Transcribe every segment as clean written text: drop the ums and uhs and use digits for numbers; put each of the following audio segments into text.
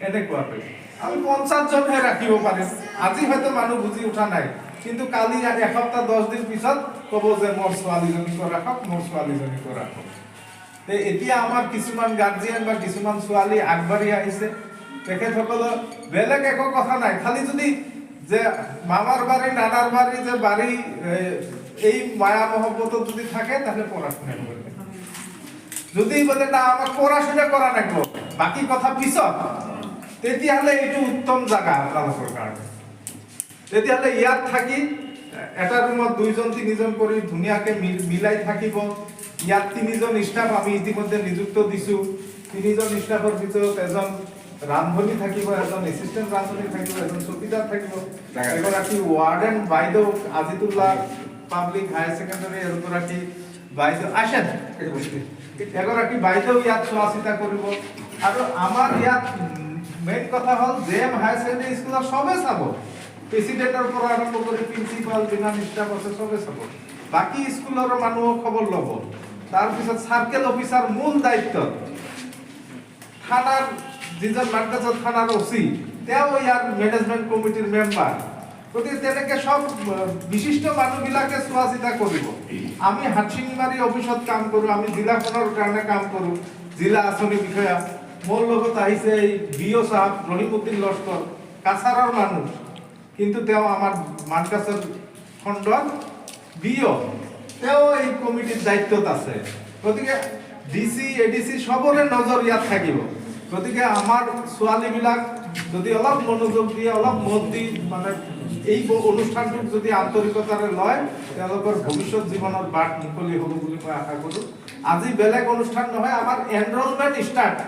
এনেকুৱাকৈ আমি 50 জনহে ৰাখিব পাৰিম। আজি হয়তো মানুহ বুজি উঠা নাই, কিন্তু কালি এসপ্তাহ 10 দিন পিছত ক'ব যে মোৰ ছোৱালীজনীকো ৰাখক, মোৰ ছোৱালীজনীকো ৰাখক। তে এতিয়া আমাৰ কিছুমান গাৰ্জিয়ান বা কিছুমান ছোৱালী আগবাঢ়ি আহিছে। তেখেতসকলৰ বেলেগ একো কথা নাই, খালি যদি যে মামাৰ বাৰী, নানাৰ বাৰী যে বাৰী এই মায়া মহব্বতত যদি থাকে, তাহলে পঢ়াশুনা কৰবে। যদি বোলে না, আমাক পঢ়াশুনা কৰা নাগব, বাকী কথা পিছত, তেতিয়াহ'লে এইটো উত্তম জাগা আপোনালোকৰ কাৰণে। তেতিয়াহ'লে ইয়াত থাকি এটা ৰুমত দুইজন তিনিজন কৰি ধুনীয়াকে মিলাই থাকিব। ইয়াত তিনিজন ষ্টাফ আমি ইতিমধ্যে নিযুক্ত দিছোঁ। তিনিজন ষ্টাফৰ ভিতৰত এজন ৰান্ধনী থাকিব, এজন এছিষ্টেণ্ট ৰান্ধনী থাকিব, এজন চকীদাৰ থাকিব, এগৰাকী ৱাৰ্ডেন বাইদেউ, আজিতুল্লাহ পাব্লিক হায়াৰ ছেকেণ্ডাৰী এগৰাকী বাইদেউ আসেন, এগৰাকী বাইদেউ ইয়াত চোৱা চিতা কৰিব। আৰু আমাৰ ইয়াত মেইন কথা হ'ল জে এম হায়াৰ ছেকেণ্ডেৰী স্কুলত চবে চাব, প্ৰেচিডেণ্টৰ পৰা আৰম্ভ কৰি প্ৰিন্সিপাল, যিমান ষ্টাফ আছে চবে চাব, বাকী স্কুলৰ মানুহো খবৰ ল'ব। তাৰপিছত চাৰ্কেল অফিচাৰ মূল দায়িত্বত, থানাৰ যিজন মানকাচৰ থানাৰ অ'চি, তেওঁ ইয়াৰ মেনেজমেণ্ট কমিটিৰ মেম্বাৰ। গতিকে তেনেকে চব বিশিষ্ট মানুহবিলাকে চোৱা চিতা কৰিব। আমি হাটশিঙিমাৰী অফিচত কাম কৰোঁ, আমি জিলাখনৰ কাৰণে কাম কৰোঁ, জিলা আঁচনি বিষয়া। মোৰ লগত আহিছে এই বি অ' চাহাব ৰহিমুদ্দিন লস্কৰ, কাছাৰৰ মানুহ, কিন্তু তেওঁ আমাৰ মানকাচৰ খণ্ডৰ বি অ', তেওঁ এই কমিটিৰ দায়িত্বত আছে। গতিকে D C, A D C চবৰে নজৰ ইয়াত থাকিব। গতিকে আমাৰ ছোৱালীবিলাক যদি অলপ মনোযোগ দিয়ে, অলপ মত দি, মানে এই অনুষ্ঠানটোক যদি আন্তৰিকতাৰে লয়, তেওঁলোকৰ ভৱিষ্যত জীৱনৰ বাট মুকলি হ'ব বুলি মই আশা কৰোঁ। আজি বেলেগ অনুষ্ঠান নহয়, আমাৰ এনৰলমেণ্ট ষ্টাৰ্ট।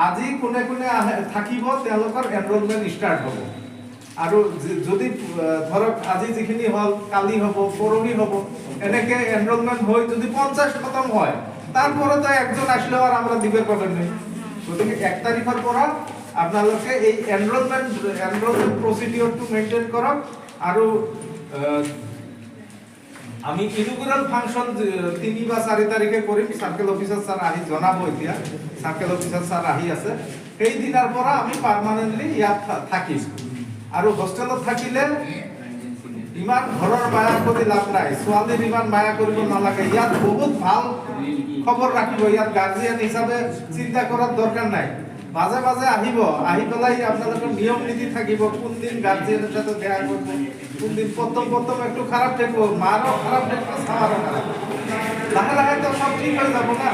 আজি কোনে কোনে আহে থাকিব, তেওঁলোকৰ এনৰলমেণ্ট ষ্টাৰ্ট হ'ব। আৰু যদি ধৰক আজি যিখিনি হ'ল, কালি হ'ব, পৰহি হ'ব, এনেকে এনৰলমেণ্ট হৈ যদি 50 খতম হয়, তাৰপৰেতো একজন আসলেও আৰ আমৰা দিবে পাবেন নাই। গতিকে 1 তাৰিখৰ পৰা আপোনালোকে এই এনৰলমেণ্ট প্ৰচিডিঅ'ৰটো মেইনটেইন কৰক। আৰু আমি ইনগুৰেল ফাংচন 3 বা 4 তাৰিখে কৰিম। চাৰ্কেল অফিচাৰ ছাৰ আহি জনাব, এতিয়া চাৰ্কেল অফিচাৰ ছাৰ আহি আছে। সেইদিনাৰ পৰা আমি পাৰ্মানেণ্টলি ইয়াত থাকিম। আৰু হোষ্টেলত থাকিলে ইমান ঘৰৰ মায়া কৰি লাভ নাই, ছোৱালীৰ ইমান মায়া কৰিব নালাগে। ইয়াত বহুত ভাল খবৰ ৰাখিব, ইয়াত গাৰ্জিয়ান হিচাপে চিন্তা কৰাৰ দৰকাৰ নাই। মাজে মাজে আহিব, আহি পেলাই আপোনালোকৰ নিয়ম নীতি থাকিব, কোনদিন গাৰ্জিয়ানৰ সাথে দেখা কৰিব, কোনদিন। প্ৰথম প্ৰথম একটু খাৰাপ থাকবো, মাৰও খাৰাপ থাকবো, ছাওয়াৰও খাৰাপ। লাহে লাহে তো সব ঠিক হৈ যাব না।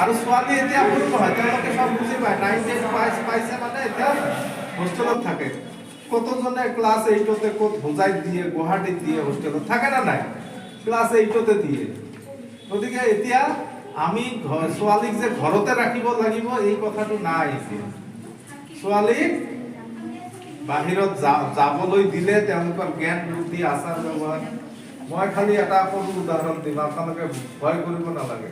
আৰু ছোৱালী এতিয়া সৰু নহয়, তেওঁলোকে সব বুজি পায়। 9 10 পাইছে মানে এতিয়া হোষ্টেলত থাকে। কতজনে ক্লাছ 8তে ক'ত হোজাইত দিয়ে, গুৱাহাটীত দিয়ে, হোষ্টেলত থাকে না নাই? ক্লাছ 8তে দিয়ে। গতিকে এতিয়া আমি ছোৱালীক যে ঘৰতে ৰাখিব লাগিব, এই কথাটো নাই। এতিয়া ছোৱালীক বাহিৰত যাবলৈ দিলে তেওঁলোকৰ জ্ঞান, বুদ্ধি, আচাৰ ব্যৱহাৰ। মই খালি এটা সৰু উদাহৰণ দিম, আপোনালোকে ভয় কৰিব নালাগে।